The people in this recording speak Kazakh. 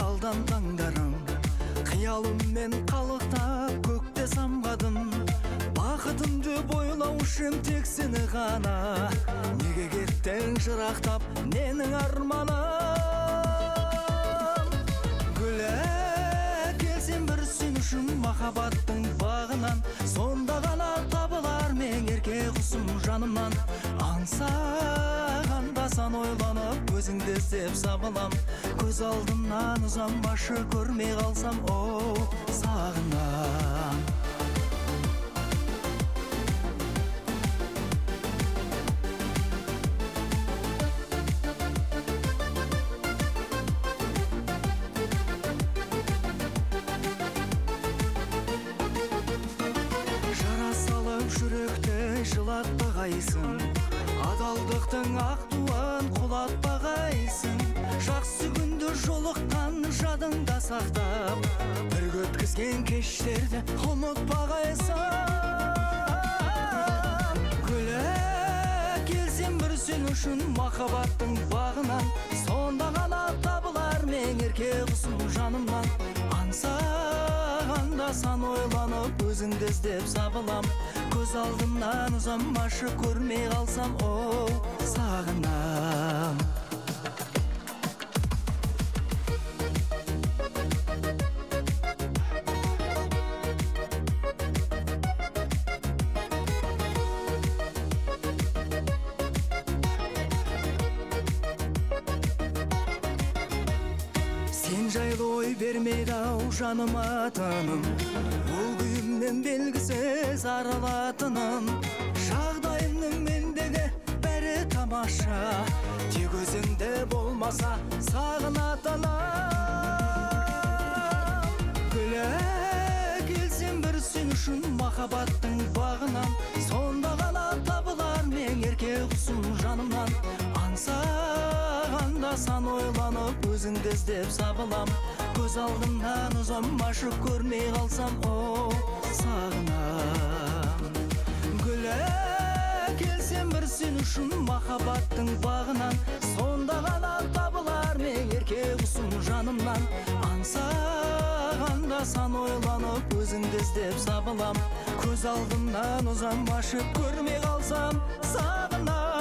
Алдан таңдарым, қиялыммен қалықтап көкте самғадым. Бақытымды бойлау үшін тек сені ғана. Неге кеттің жырақтап, ненің арманым? Гүлі, келсем бір сен үшін махаббаттың бағынан, сонда ғана табылар мен ерке құсым жанымнан. Аңсағанда сан ойланып, өзіңді іздеп сабылам. Көз алдымнан ұзамашы, көрмей қалсам, о, сағынам. Жара салып жүректі жылатпағайсың, адалдықтың ақ туын құлатпағайсың. Жақсы күнді жолыққан жадыңда сақтап, бірге өткізген кештерді ұмытпағайсың. Гүлі, келсем бір сен үшін махаббаттың бағынан, сонда ғана табылар мен ерке құсым жанымнан. Аңсағанда сан ойланып, өзіңді іздеп сабылам. Көз алдымнан ұзамашы, көрмей қалсам, о, сағынам. Сен жайлы ой бермейді-ау жаныма тыным, бұл күйімнен белгісіз арылатыным. Жағдайымның мендегі бәрі тамаша, тек өзіңді болмаса сағынатыным. Гүлі, келсем бір сен үшін махаббаттың бағынан, сонда ғана табылар мен ерке құсым жанымнан. Аңсағанда сан ойланып, өзіңді іздеп сабылам. Көз алдымнан ұзамашы, көрмей қалсам, о, сағынам. Гүлі, келсем бір сен үшін махаббаттың бағынан, сонда ғана табылар мен ерке құсым жанымнан. Аңсағанда сан ойланып, өзіңді іздеп сабылам. Көз алдымнан ұзамашы, көрмей қалсам, сағынам.